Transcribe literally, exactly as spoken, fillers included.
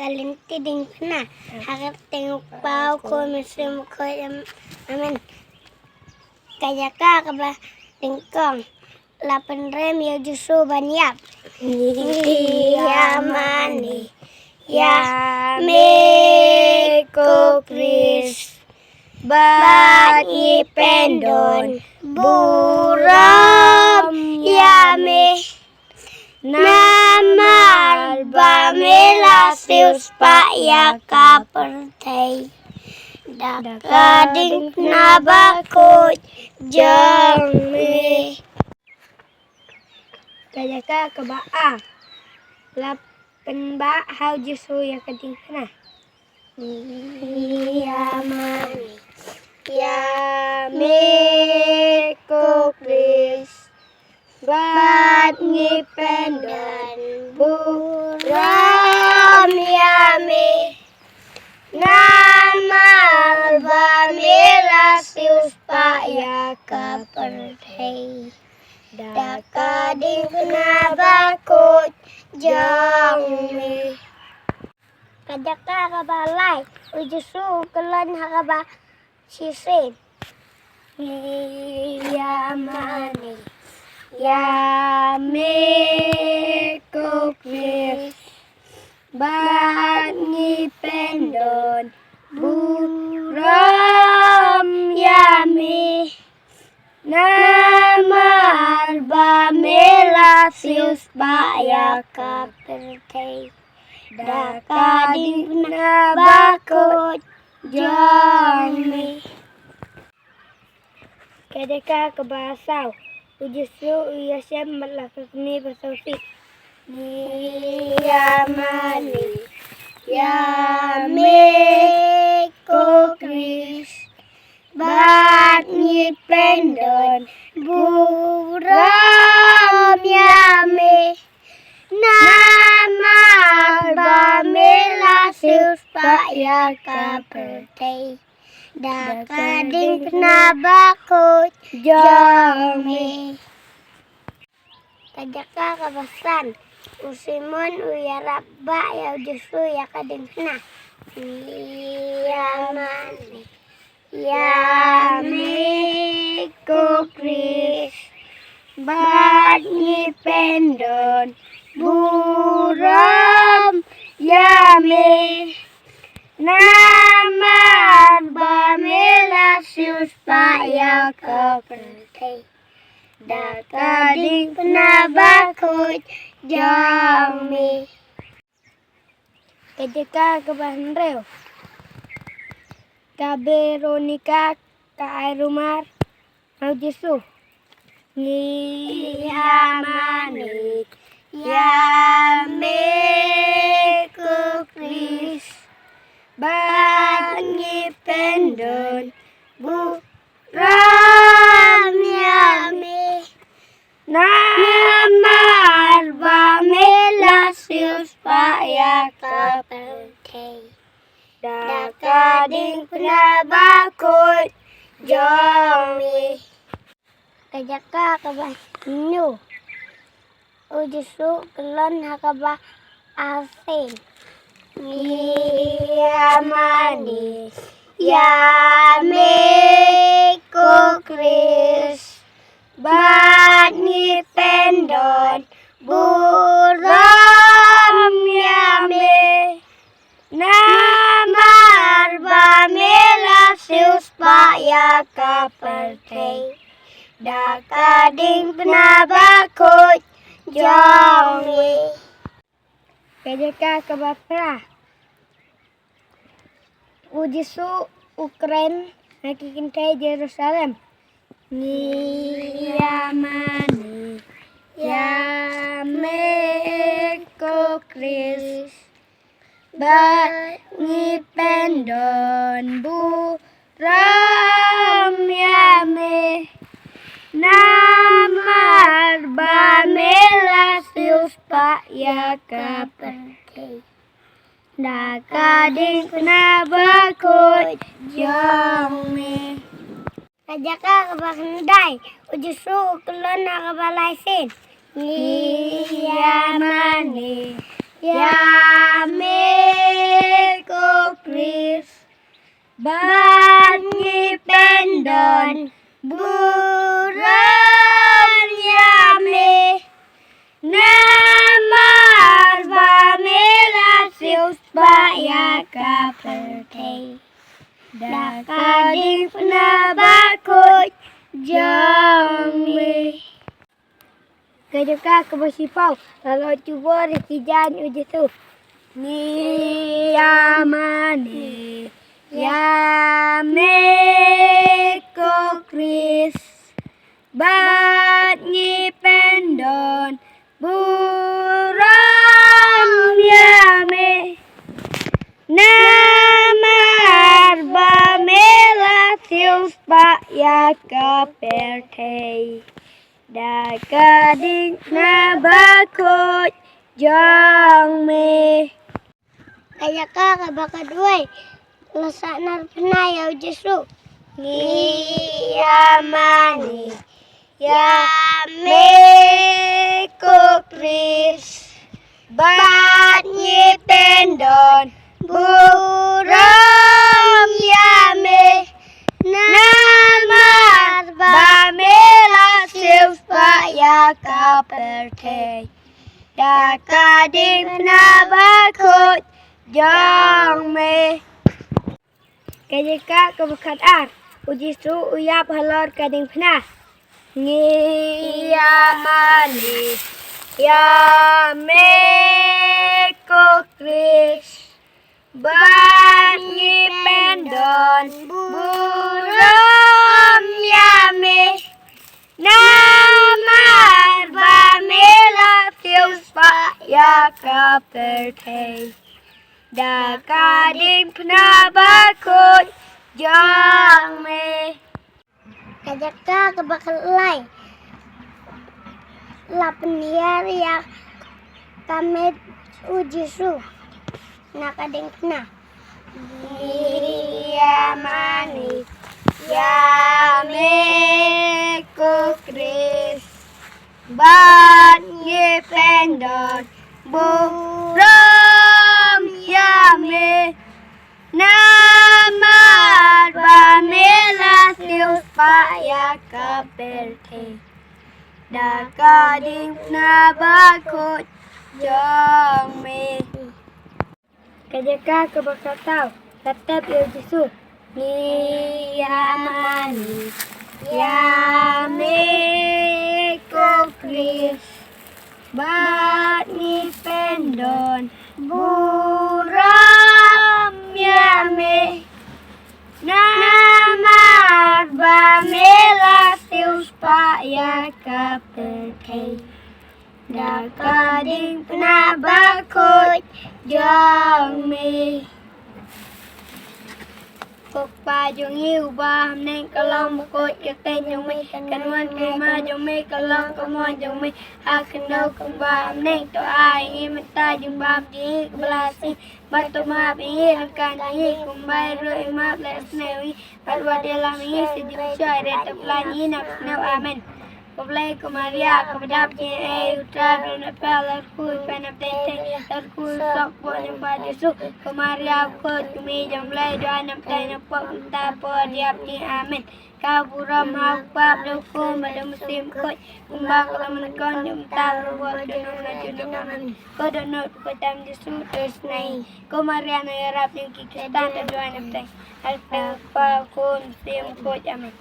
Ka lynti diengphna ha ka kyrteng U Kpa, U Khun, U Mynsiem Bakhuid. Amen. Ka jaka kaba nyngkong, la pynrem ïa u Jisu ban ïap. Ïa mane, ïa me ko Khrist, bad ngi pyndon burom ïa me. Namar ba me la siewspah ïa ka pyrthei da ka diengphna bakhuid jong me. Ka jaka kaba ar, la pynbah ha u Jisu ïa ka diengphna. Ïa mane, ïa me ko Khrist, bad ngi pyndon burom ïa me. Namar ba me la siewspah ïa ka pyrthei da ka diengphna bakhuid jong me. Ka jaka kaba lai, u Jisu u khlaiñ ha kaba shisien. Ïa mane, ïa me ko Khrist, bad ngi pyndon burom ïa me. Namar ba me la siewspah ïa ka pyrthei da ka diengphna bakhuid jong me. Ka jaka kaba saw, u Jisu u ïashem bad la kyrkhu ba sawsih. Ïa mane, ïa me ko Khrist, bad ngi pyndon burom ïa me. Namar ba me la siewspah ïa ka pyrthei da ka diengphna bakhuid jong me. Ka jaka kaba san, u Simon u ïarap ba ïa u Jisu ïa ka diengphna. Ïa mane, ïa me ko Khrist, bad ngi pyndon burom ïa me. Namar ba me la siewspah ïa ka pyrthei da ka diengphna bakhuid jong me. Ka jaka kaba hynriew, ka Veronika ka ai rumar ha u Jisu. Ïa mane, ïa me ko Khrist, bad ngi pyndon burom ïa me. Namar ba me la siewspah ïa ka pyrthei da ka diengphna bakhuid jong me. Ka jaka kaba hynñiew, u Jisu u khlaiñ ha kaba arsien. Ïa mane, ïa me ko Khrist, bad ngi pyndon burom ïa me. Namar ba me la siewspah ïa ka pyrthei da ka diengphna bakhuid jong me. Ka jaka kaba phra, u Jisu u kren ha ki kynthei Jerusalem. Ïa mane, ïa me ko Khrist, bad ngi pyndon burom ïa me. Namar ba me la siewspah ïa ka pyrthei da ka diengphna bakhuid jong me. Ka jaka kaba khyndai, u Jisu u khlaiñ ha kaba laisien. Ïa mane, ïa me Bad ngi pyndon burom ïa me. Namar ba me la siewspah ïa ka pyrthei da ka diengphna bakhuid jong me. Ka jaka kaba shiphew, la leit jubor ïa ki jaiñ u Jisu. Ngi ïa mane ïa me ko Khrist, bad ngi pyndon burom ïa me. Namar ba me la siewspah ïa ka pyrthei da ka diengphna bakhuid jong me. Ka jaka kaba khatwei, la sahnarphna ïa u Jisu. Ngi ïa mane ïa me ko Khrist, bad ngi pyndon burom ïa me. Namar ba me la siewspah ïa ka pyrthei da ka diengphna bakhuid jong me. Ka jaka kaba khatar, u Jisu u ïap halor ka diengphna. Ngi ïa mane ïa me ko Khrist, bad ngi pyndon burom ïa me. Namar ba me la siewspah ïa ka pyrthei da ka diengphna bakhuid jong me. Ka jaka kaba khatlai, la pynhiar ïa ka met u Jisu na ka diengphna. Ngi ïa mane ïa me ko Khrist, bad ngi pyndon burom ïa me. Namar ba me la siewspah ïa ka pyrthei da ka diengphna bakhuid jong me. Ka jaka kaba khatsaw, la tep ïa u Jisu. Ngi ïa mane ïa me ko Khrist, bad ngi pyndon burom ïa me. Namar ba me la siewspah ïa ka pyrthei da ka diengphna bakhuid jong me. Ko Kpa jong ngi uba ha bneng, ka long bakhuid ka kyrteng jong me, kan wan ka hima jong me, kan long ka mon jong me ha khyndew kumba ha bneng. To ai ïa ngi mynta u bam jong ngi kaba la shisien, bad to map ïa ngi ki ryngkat jong ngi kumba ngi ruh ngi map leh sniew ïa ngi, bad wat ïalam ïa ngi sha jingshoi, hynrei to pyllait ïa ngi na ka sniew. Amen. Ko Blei, ko Maria kaba dap jingaiei, u Trai ba don ha pdeng, la kyrkhu ïa phi na pdeng theng, la kyrkhu ïa u soh pop jong pha Jisu. Ko Maria bakhuid, ko Mei jong u Blei, duwai na pdeng ngi ki pop, mynta bad ha ka por jingïap jong ngi. Amen. Ka burom ha u Kpa, bad ha u Khun, bad ha u Mynsiem Bakhuid, kumba ka long mynnyngkong, mynta, bad junom junom. Amen. Ko dohnud bakhuid tam Jisu, to ïasnoh ïa ngi. Ko Maria nongïarap jong ki Khristan, to duwai na pdeng ngi, ha ka kyrteng u Kpa, u Khun, u Mynsiem Bakhuid. Amen.